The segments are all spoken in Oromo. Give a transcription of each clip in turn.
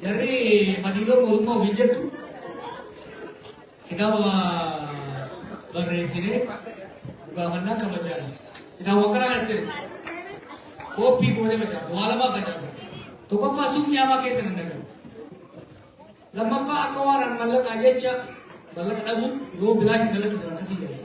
Jarri fadiidoo mootummaa ofiin jettu kitaaba barreessinee dhugaafannaa kabajaan. Kitaaba kana kan itti kooppii gootee facaaftu waa lamaa facaaftu. Tokkoffaa summii hamaa keessa hin naqamu. Lammaffaa akka waan an mallaqaa jecha mallaqa dhabuu yoo bilaashin galakkisan akkasii jedha.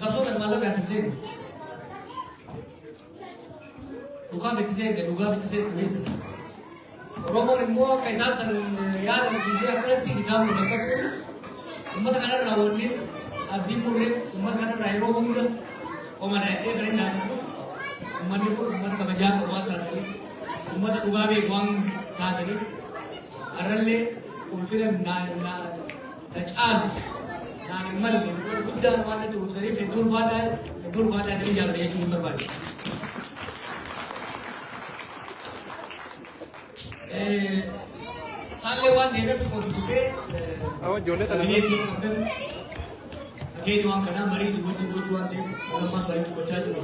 Qabsoo tan mallaqa itti seenu. Dhugaaf itti seenne dhugaaf itti seenne beektu. Oromoon immoo akka isaan san yaadan dhiisee akkanatti kitaabni rakkatu uummata kanarraa wanni abdii murreef uummata kanarraa yeroo hunda qoma dhahee kan inni haasa'uuf uummanni kun uummata kabajaa qabu waan taataniif uummata dhugaa beeku waan taataniif har'allee ulfina na na caalu naan hin malle guddaan waan natti uwwisaniif hedduu ulfaadhaa isin jaalladha jechuun hin barbaade. Isaallee waan deemee tokko tuttuqee Ijoollee tana kabineetii yoo qabdan fakkeenya waan kanaa marii isin wajjin gochuu waan ta'eef ogummaa marii dubbachaa jiru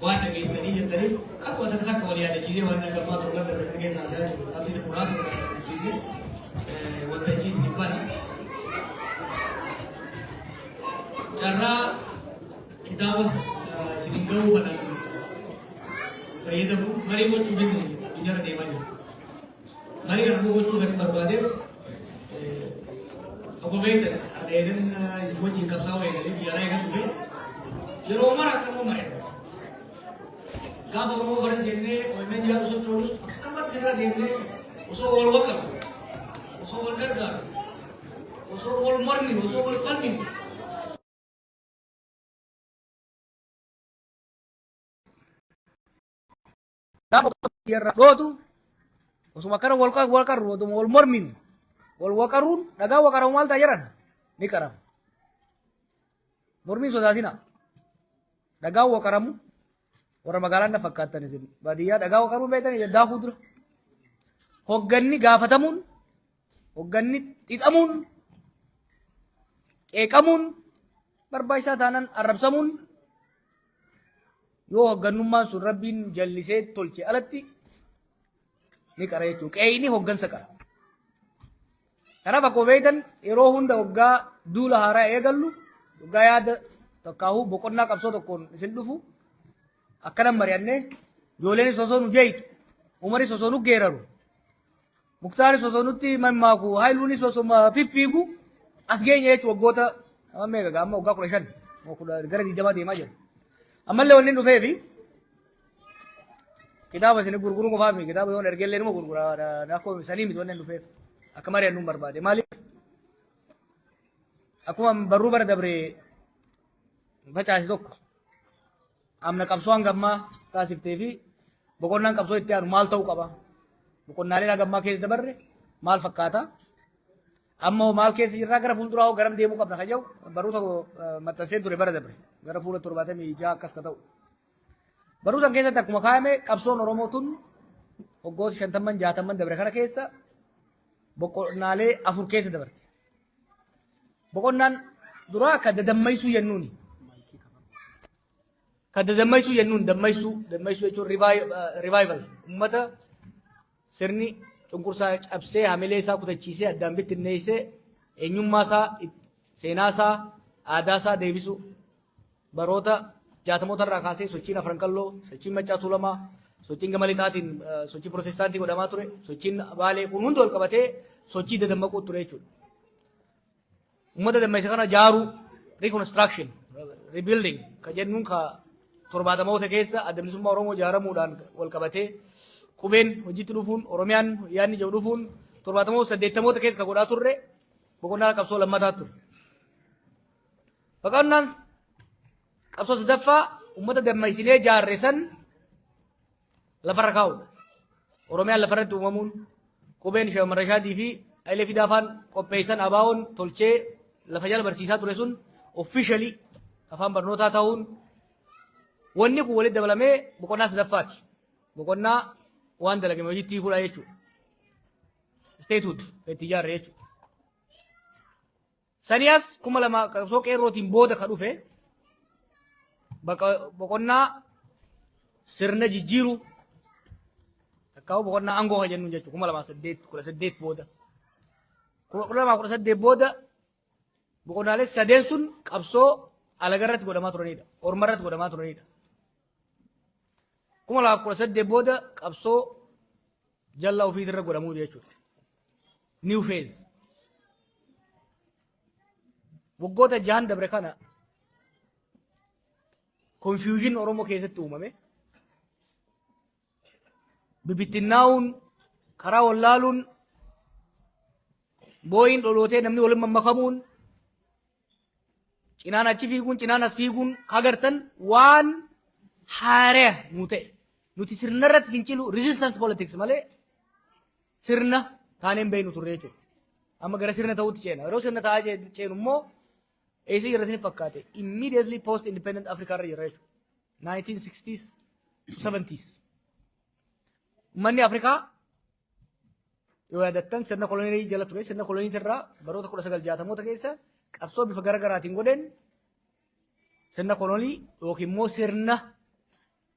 waan dhageessanii jettaniif akkuma takka takka wal yaadachiisee waan dhagammaa torban darbe kana keessa haasa'aa jiru qabxii tokko muraasa wal yaadachiisee waltajjii isin bana. Carraa kitaaba isin ga'uu kanaan fayyadamu marii gochuuf inni addunyaarra deemaa jira. Marii kana immoo gochuu kan hin barbaadeef akkuma beektan ani eegan isin wajjin qabsaa'uu eegalee biyya alaa eegan dhufe yeroo mara akka immoo mareera. Gaafa Oromoo baras jennee OMN jaalu sochoonus akkamatti sirra deemnee osoo wal waqaru, osoo wal gargaaru, osoo wal morminu, osoo wal falminu. Gaafa biyyarraa dhootu osuma akkana wal wal qarru osuma wal morminu wal waqaruun dhagaa waqaramu maal ta'a jedhan ni qarama. Mormiin sodaatina. Dhagaan waqaramu warra magaalaan na fakkaattan isin baadiyyaa dhagaa waqaruu beektanii daakuu dura. Hogganni gaafatamuun hogganni xixamuun qeeqamuun barbaachisaa taanaan arrabsamuun yoo hoggannummaan sun rabbiin jallisee tolche alatti ni qara jechuudha. Qeeyni hoggansa qara. Kanaaf akkuma beektan yeroo hunda hoggaa duula haaraa eegallu hoggaa yaada takkaahuu boqonnaa qabsoo tokkoon isin dhufu akkanan mari'annee ijoolleenis osoo nu jeeytu umaris osoo nu geeraru Muktaaris osoo nutti mammaaku Haayiluunis osoo fiffiigu as geenye jechuun waggoota amma meeqa gaa amma waggaa 15 gara 20 deemaa jira. Ammallee wanni dhufee fi kitaaba isin gurguruu qofaa miti kitaaba yoon ergeellee numa gurgura akkuma sanii miti wanni dhufeef akka mari'annu hin barbaade maaliif akkuma barruu bara dabre facaase tokko Amna qabsoo hanga ammaa taasiftee fi boqonnaan qabsoo itti aanu maal ta'uu qaba? Boqonnaaleen hanga ammaa keessa dabarre maal fakkaata? Amma hoo maal keessa jirraa gara fuulduraa hoo garam deemuu qabna kan jedhu barruu tokko maxxansee ture bara dabre gara fuula 76 akkas ka ta'u. Barruu san keessatti akkuma kaa'ame qabsoon Oromoo tun waggoota shantamman jaatamman dabre kana keessa boqonnaalee afur keessa dabarte. Boqonnaan duraa ka dadammaysuu jennuuni. Ka dadammaysuu jennuun dammaysuu dammaysuu jechuun revival ummata sirni cunqursaa cabsee hamilee isaa kutachiisee addaan bittinneessee eenyummaa isaa seenaa isaa aadaa isaa deebisuu baroota jaatamoota irraa kaasee sochiin Afran Qalloo, sochiin Maccaa Tuulamaa, sochiin gama lixaatiin sochii Pirotestaantii godhamaa ture, sochiin Baalee kun hundi wal qabatee sochii dadammaquu ture jechuudha. Uummata dammeessa kana jaaruu, reconstruction, rebuilding kan jennuun ka torbaatamoota keessa Adda Bilisummaa Oromoo ijaaramuudhaan wal qabatee qubeen hojiitti dhufuun Oromiyaan yaadni jedhu dhufuun torbaatamoota saddeettamoota keessa kan godhaa turre boqonnaa qabsoo lammataa ture. Boqonnaan qabsoo sadaffaa uummata dammaysinee jaarre san lafarra kaa'uudha. Oromiyaan lafarratti uumamuun qubeen Sheekh Rashaadii fi Hayilee Fidaafaan qopheessan ABO'n tolchee lafa jala barsiisaa ture sun officially afaan barnootaa ta'uun wanni kun walitti dabalamee boqonnaa sadaffaati. Boqonnaa waan dalagame hojiitti hiikuudha jechuudha. Statehood kan itti ijaarre jechuudha. Sanii as 2000 qabsoo qeerrootiin booda ka dhufe boqonnaa sirna jijjiiruu Takkaa'u boqonnaa aangoo kan jennu jechuudha 2008, 18 booda. 2018 booda boqonnaalee sadeen sun qabsoo alaga irratti godhamaa turanidha. Orma irratti godhamaa turanidha. 2018 booda qabsoo jallaa ofiitirra godhamuu jechuudha. New phase. Waggoota 6n dabre kana confusion Oromoo keessatti uumame. Bibittinnaa'uun, karaa wallaaluun, boo'iin dholootee namni waliin mammakamuun, cinaan achi fiiguun, cinaan as fiiguun kagartan waan haaraa nu ta'e. Nuti sirna irratti fincilu, resistance politics malee, sirna taaneen beeknu turre jechuudha. Amma gara sirna ta'utti ceena. Yeroo sirna ta'aa ceenu immoo eessa jirra isin fakkaate? Immediately post independent Africa irra jira jechuudha. 1960s to 70s. Uummanni Afrikaa yoo yaadattan sirna kolonii jala ture. Sirna kolonii irraa baroota 1960moota keessa qabsoo bifa gara garaatiin godheen sirna kolonii yookiin immoo sirna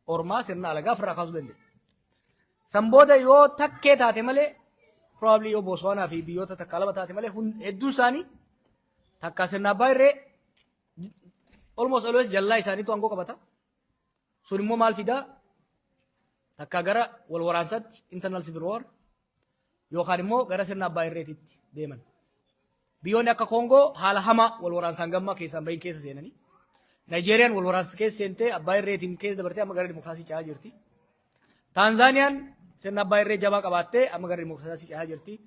ormaa, sirna alagaa ofirraa kaasuu danda'e. San booda yoo takkee taate malee, probably yoo Botswanaa fi biyyoota takka lama taate malee, hedduun isaanii takka sirna abbaa irree, almost always jallaa isaaniitu aangoo qabata. Sun immoo maal fidaa? Takka gara wal waraansaatti, internal civil war, yookaan immoo gara sirna abbaa irreetitti deeman. Biyyoonni akka Koongoo haala hamaa wal waraansaan gammaa keessaan bahin keessa seenanii. Naayijeeriyaan wal waraansa keessa seentee abbaa irreetiin keessa dabartee amma gara dimokiraasii ce'aa jirti. Taanzaaniyaan sirna abbaa irree jabaa qabaattee amma gara dimokiraasii ce'aa jirti.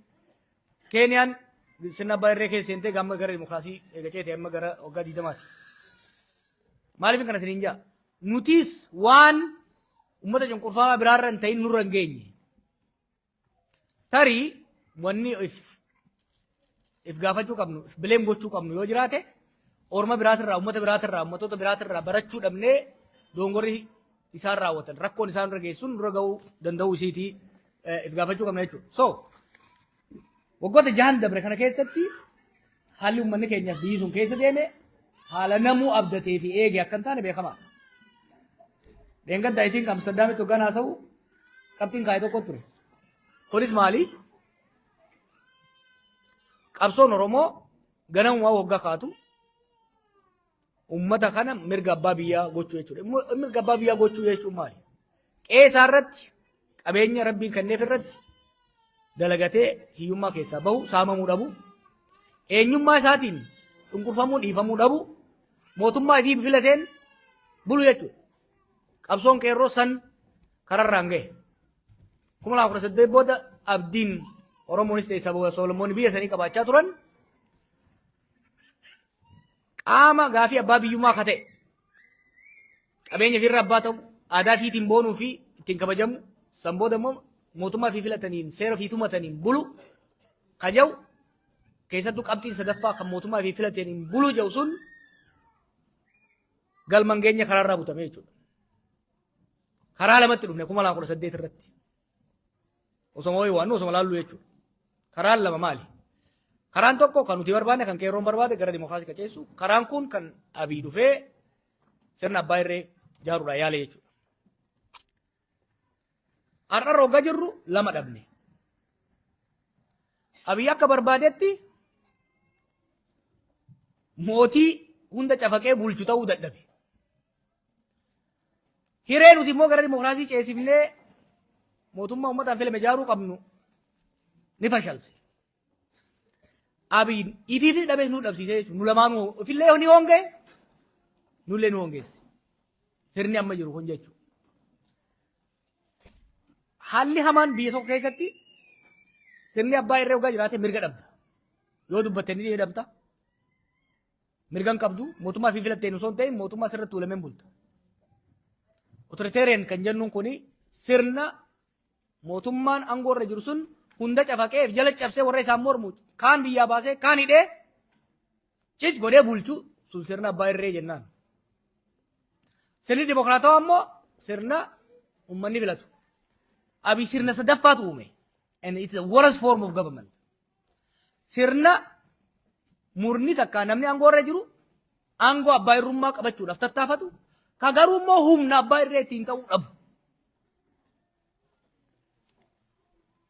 Keeniyaan sirna abbaa irree keessa seentee amma gara dimokiraasii eega ceete amma gara waggaa 20ti. Maaliif kana isiniin jaa? Nutis waan uummata cunqurfamaa biraarra hin ta'in nurra hin geenye. Tarii wanni if gaafachuu qabnu, if blame gochuu qabnu yoo jiraate, orma biraatirraa, uummata biraatirraa, uummattoota biraatirraa barachuu dhabnee dongorri isaan raawwatan, rakkoon isaan irra geessuun nurra ga'uu danda'uu isiitii if gaafachuu qabna jechuudha. So waggoota 6n dabre kana keessatti haalli uummanni keenya biyyi sun keessa deeme haala namuu abdatee fi eege akka hin taane beekamaadha. Dheengaddaa itiin Amsterdaamitti hoggaan haasa'u qabxiin kaa'e tokko ture. Kunis maali? Qabsoon Oromoo ganamumaa waggaa kaatu uummata kana mirga abbaa biyyaa gochuu jechuudha. Mirga abbaa biyyaa gochuu jechuun maali? Qe'ee isaa irratti, qabeenya rabbiin kenneef irratti dalagatee hiyyummaa keessaa bahu, saamamuu dhabu, eenyummaa isaatiin cunqurfamuu dhiifamuu dhabu, mootummaa ifii filateen bulu jechuudha. Qabsoon qeerroo san kararraan gahe. 2018 booda abdiin Oromoonis ta'e saba sablammoonni biyya sanii qabaachaa turan qaama gaafii abbaa biyyummaa akka ta'e, qabeenya ofirra abbaa ta'u, aadaa ofiitiin boonuu fi ittiin kabajamu, san booda immoo mootummaa ofii filataniin seera ofii tumataniin bulu kaja'u, keessattuu qabxiin sadaffaa kan mootummaa ofii filataniin bulu jedhu sun galman geenya, karaarraa butame jechuudha. Karaa lamatti dhufne 2018 irratti. Osoma wayii waan osoma laallu jechuudha. Karaan lama maali? Karaan tokko kan nuti barbaanne, kan qeerroon barbaade, gara dimokiraasii qaceessu. Karaan kun kan Abii dhufee sirna abbaa irree ijaaruudhaan yaale jechuudha. Har'a rogga jirru lama dhabne. Abiy akka barbaadetti mootii hunda cafaqee bulchu ta'uu dadhabe. Hiree nuti immoo gara dimokiraasii ceesifnee mootummaa uummataan filame ijaaruu qabnu ni fashalse. Abiy ifiifis dhabees nu dhabsiisee jechuudha. Nu lamaanuu ifillee ni honge, nullee nu hongeesse. Sirni amma jiru kun jechuudha. Haalli hamaan biyya tokko keessatti sirni abbaa irree waggaa jiraate mirga dhabda. Yoo dubbatte ni dhabda. Mirga hin qabdu. Mootummaa fi filatteen osoo hin ta'in mootummaa sirratti tuulameen bulta. Authoritarian kan jennuun kuni sirna mootummaan aangoo irra jiru sun hunda cafaqee jala cabsee warra isaan mormu kaan biyyaa baasee, kaan hidhee, cic godhee bulchu sun sirna abbaa irree jennaan. Sirni dimokiraatawaa immoo sirna uummanni filatu. Abiy sirna sadaffaatu uume. And it's the worst form of government. Sirna murni takka namni aangoo irra jiru aangoo abbaa irrummaa qabachuudhaaf tattaafatu, ka garuu immoo humna abbaa irree ittiin ta'uu dhabu.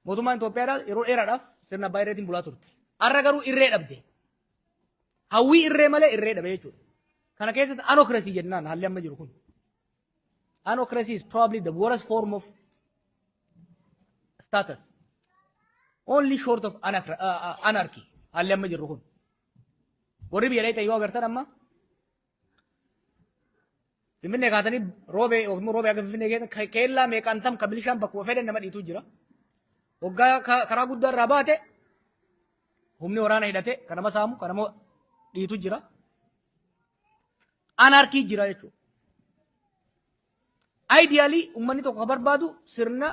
Mootummaan Itoophiyaadhaa yeroo dheeraadhaaf sirna abbaa irreetiin bulaa turte. Har'a garuu irree dhabde. Hawwii irree malee irree dhabe jechuudha. Kana keessatti anocracy jennaan haalli amma jiru kun. Anocracy is probably the worst form of status. Only short of anarchy. Haalli amma jirru kun. Warri biyya dheeytan yoo agartan, amma Finfinnee kaatanii Roobee yookiin immoo Roobee akka Finfinnee keessa keellaa meeqaan tam kan milishaan bakkuma fedhan nama dhiitu jira. Waggaa karaa guddaa irraa baate humni waraana hidhate kan nama saamu, kan nama dhiitu jira. Anarchy jira jechuudha. Ideally, uummanni tokko kan barbaadu sirna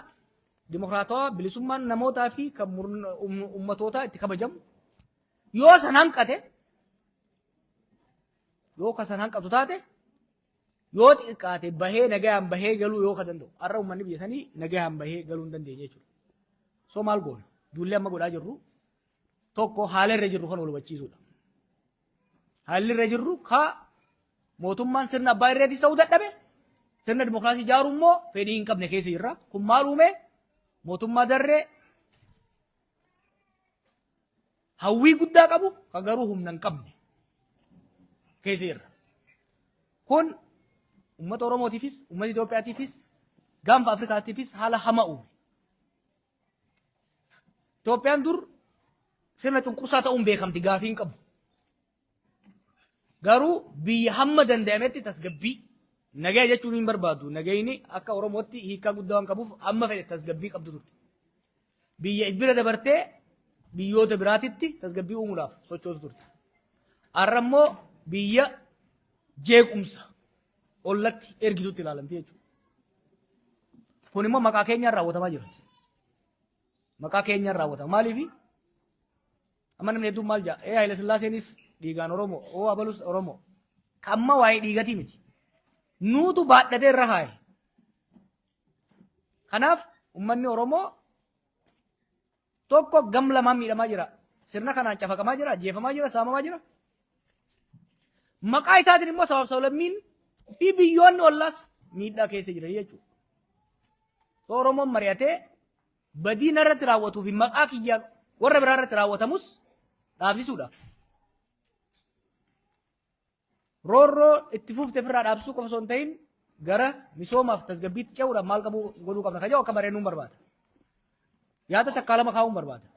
dimokiraatawaa, bilisummaan namootaa fi kan ummatootaa itti kabajamu. Yoo san hanqate, yoo ka san hanqatu taate, yoo xiqqaate bahee nagayaan bahee galuu yoo ka danda'u. Har'a uummanni biyya sanii nagayaan bahee galuu hin dandeenye jechuudha. So maal goona? Duullee amma godhaa jirru tokko haala irra jirru kan wal hubachiisuudha. Haalli irra jirru ka mootummaan sirna abbaa irreetis ta'uu dadhabe, sirna dimokiraasii ijaaruu immoo fedhii hin qabne keessa jirra. Kun maal uume? Mootummaa darree hawwii guddaa qabu kan garuu humna hin qabne keessa jirra. Kun uummata Oromootiifis, uummata Itoophiyaatiifis, gaanfa Afrikaatiifis haala hamaa uume. Itoophiyaan dur sirna cunqursaa ta'uun beekamti, gaafii hin qabu. Garuu biyya hamma danda'ametti tasgabbii, nagaya jechuun hin barbaadu. Nagayni akka Oromootti hiikaa guddaa waan qabuuf hamma fedhe tasgabbii qabdu turte. Biyya bira dabartee biyyoota biraatitti tasgabbii uumuudhaaf sochootu turte. Har'a immoo biyya jeequmsa ollatti ergitutti ilaalamti jechuudha. Kun immoo maqaa keenyaan raawwatamaa jira. Maqaa keenyaan raawwatama. Maaliifi? Amma namni hedduun maal jedha? Ee, Haayila Sillaaseenis dhiigaan Oromoo, oo abalus Oromoo. Kan amma waa'ee dhiigatii miti. Nuutu baadhatee irra kaaye. Kanaaf uummanni Oromoo tokko gam lamaan miidhamaa jira. Sirna kanaan cafaqamaa jira, ajjeefamaa jira, saamamaa jira. Maqaa isaatiin immoo sabaaf sablammiin fi biyyoonni ollaas miidhaa keessa jiran jechuudha. Oromoon mari'atee badii narratti raawwatuu fi maqaa kiyyaan warra biraa irratti raawwatamus dhaabsisuudhaaf. Roorroo itti fufte ofirraa dhaabsisuu qofa osoo hin ta'in gara misoomaaf tasgabbiitti ce'uudhaaf maal qabu godhuu qabna kan jedhu akka bareennuun barbaada. Yaada takkaa lama kaa'uun barbaada.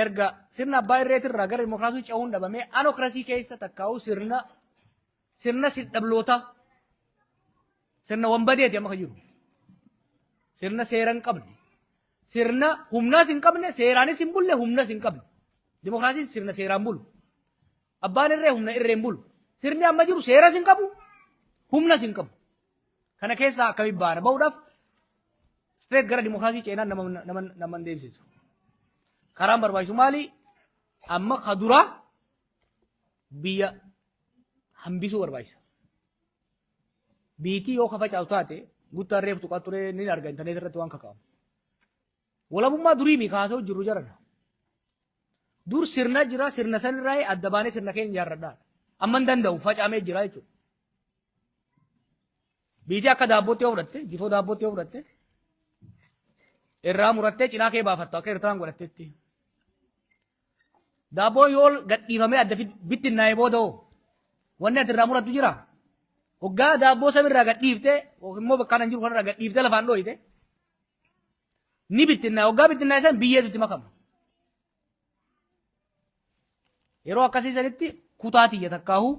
Erga sirna abbaa irreetirraa gara dimokiraasii ce'uun dhabamee anocracy keessa takkaa'uu sirna sirna sirna wanbadeeti amma kan jiru. Sirna seera hin qabne. Sirna humnaas hin qabne, seeraanis hin bulle, humnas hin qabne. Dimokiraasiin sirna seeraan bulu. Abbaan irree humna irreen bulu. Sirni amma jiru seeras hin qabu, humnas hin qabu. Kana keessaa akkamitti baana? Bahuudhaaf straight gara dimokiraasii ceenaan nama hin deemsisu. Karaan barbaachisu maali? Amma ka duraa biyya hambisuu barbaachisa. Biitii yoo ka facaasu taate, guttaan reefu tuqaa ture, ni arga intarneet irratti waan kaka'amu. Walabummaa durii mi kaasoo jirru jarana. Dur sirna jira, sirna sanirraa adda baanee sirna keenya ijaarradhaa. Amma hin danda'u, facaamee jira jechuudha. Biitii akka daabbootti yoo fudhatte, jifoo daabbootti yoo fudhatte, irraa murattee cinaa kee baafattu akka Eertiraan godhattetti. Daabboon yoo gadhiifamee adda bittinnaa'ee booda hoo wanni ati irraa murattu jira? Hoggaa daabboo samirraa gadhiiftee yookiin immoo bakka hin jiru kanarraa gadhiiftee lafaan dhooyite ni bittinnaa'e. Hoggaa bittinnaa'e san biyyeetu itti makama. Yeroo akkasii sanitti kutaa tiyya takkaahuu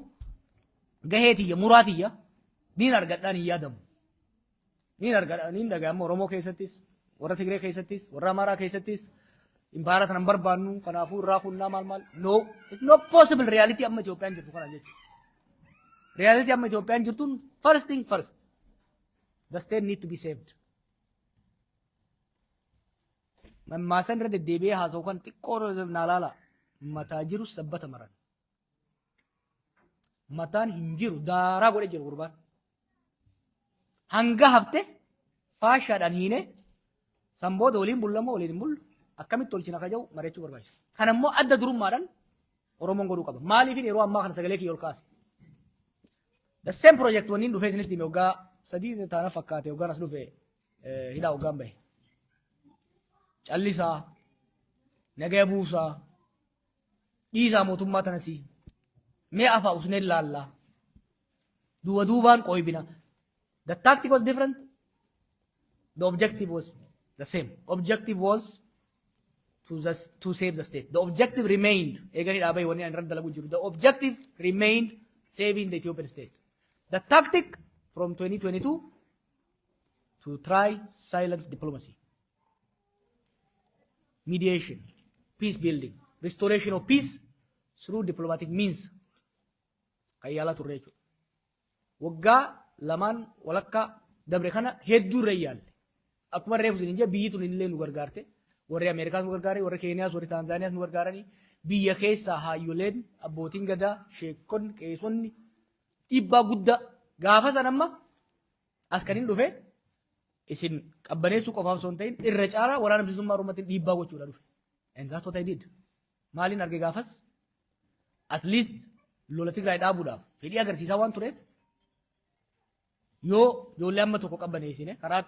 gahee tiyya, muraa tiyya niin argadhaan hin yaadamu. Niin argadha, niin dhaga'ama. Oromoo keessattis, warra Tigree keessattis, warra Amaaraa keessattis impaara kana hin barbaannu, kanaafuu irraa kunnaa maal maal. No, it's not possible reality amma Itoophiyaan jirtu kana jechuudha. Reality amma Itoophiyaan jirtuun, first thing first, the state need to be saved. Mammaasan irra deddeebi'ee haasa'u kan xiqqoo naa laala. Mataa jiru sabbata maran. Mataan hin jiru, daaraa godhe jiru gurbaan. Hanga hafte faashaadhaan hiine san booda waliin bullamoo waliin hin bullu, akkamitti tolchina ka jedhu mari'achuu barbaachisa. Kana immoo adda durummaadhaan Oromoon godhuu qaba. Maaliif yeroo ammaa kana sagalee kiyya ol kaase? The same project wanni dhufee isinitti hime waggaa 3 taana fakkaate, waggaan as dhufe, hidhaa waggaan bahe. Callisaa, nagaya buusaa, dhiisaa mootummaa tanasii. Mee afaa usneen laallaa. Duuba duubaan qoybina. The tactic was different. The objective was the same. Objective was to save the state. The objective remained. Eeganii dhaabee wanni ani irratti dalagu jiru. The objective remained saving the Ethiopian state. The tactic from 2022 to try silent diplomacy, mediation, peace building, restoration of peace through diplomatic means kan yaalaa turre jechuudha. Waggaa 2 walakkaa dabre kana hedduu irra yaalle. Akkuma reefu isin jee, biyyi tun illee nu gargaarte. Warri Ameerikaas nu gargaare, warri Keeniyaas, warri Taanzaaniyaas nu gargaaranii, biyya keessaa haayyoleen, abbootiin gadaa, sheekonni, qeesonni dhiibbaa guddaa gaafa san. Amma as kan hin dhufe isin qabbaneessuu qofaaf osoo hin ta'in, irra caalaa Waraana Bilisummaa Oromootiin dhiibbaa gochuudha dhufe. And that's what I did. Maaliin arge gaafas? At least lola Tigraay dhaabuudhaaf fedhii agarsiisaa waan tureef, yoo ijoollee amma tokko qabbaneessine, karaa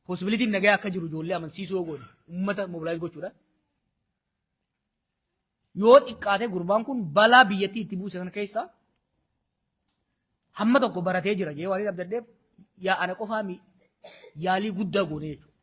possibilityn nagaa akka jiru ijoollee amansiisuu yoo goone, uummata mobilize gochuudha. Yoo xiqqaate gurbaan kun balaa biyyattii itti buuse kana keessaa hamma tokko baratee jira jee waan hin abdaddeef, yaa ana qofaa yaalii guddaa goone jechuudha.